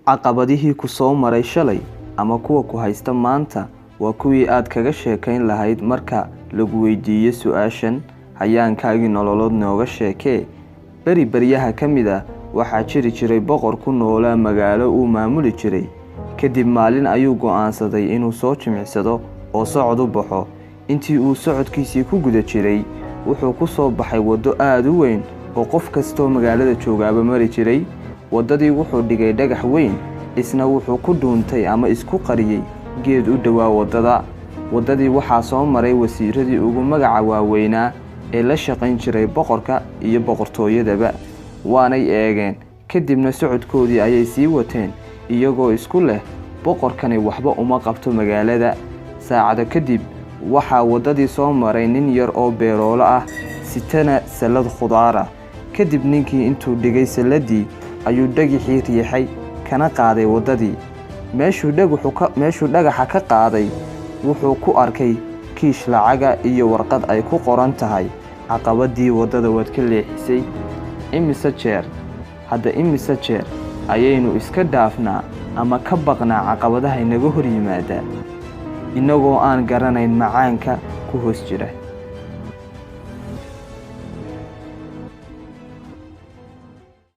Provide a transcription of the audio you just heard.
Caqabadihii ku soo maray shalay ama kuwa ku haysta maanta waa kuwii aad kaga sheekayn lahayd marka lagu weydiiyo su-aashan: "Hayaankaagii nololood nooga sheekee." Beri beryaha ka mid ah waxaa jiri jiray boqor ku noolaa magaalo uu maamuli jiray. Kadib maalin ayuu go'aansaday inuu soo jimicsado oo socod u baxo. Intii uu socodkiisii ku guda jiray, wuxuu ku soo baxay waddo aada u weyn oo qof kastoo magaalada joogaaba mari jiray. Waddadii wuxuu dhigay dhagax weyn, isna wuxuu ku dhuuntay ama isku qariyey geed u dhowaa waddada. Waddadii waxaa soo maray wasiiradii ugu magaca waaweynaa ee la shaqayn jiray boqorka iyo boqortooyadaba. Waanay eegeen, kadibna socodkoodii ayay sii wateen, iyagoo isku leh boqorkani waxba uma qabto magaalada. Saacado kadib waxaa waddadii soo maray nin yar oo beeroolo ah, sitana sallad khudaar ah. Kadib ninkii intuu dhigay salladii ayuu dhagixii riixay kana qaaday waddadii. Meeshuu dhagaxa ka qaaday wuxuu ku arkay kiish lacaga iyo warqad ay ku qoran tahay: "Caqabadii waddada waad ka leexisay." Imise jeer hadda, imise jeer ayaynu iska dhaafnaa ama ka baqnaa caqabadaha inaga hor yimaada, innagoo aan garanayn macaanka ku hoos jira?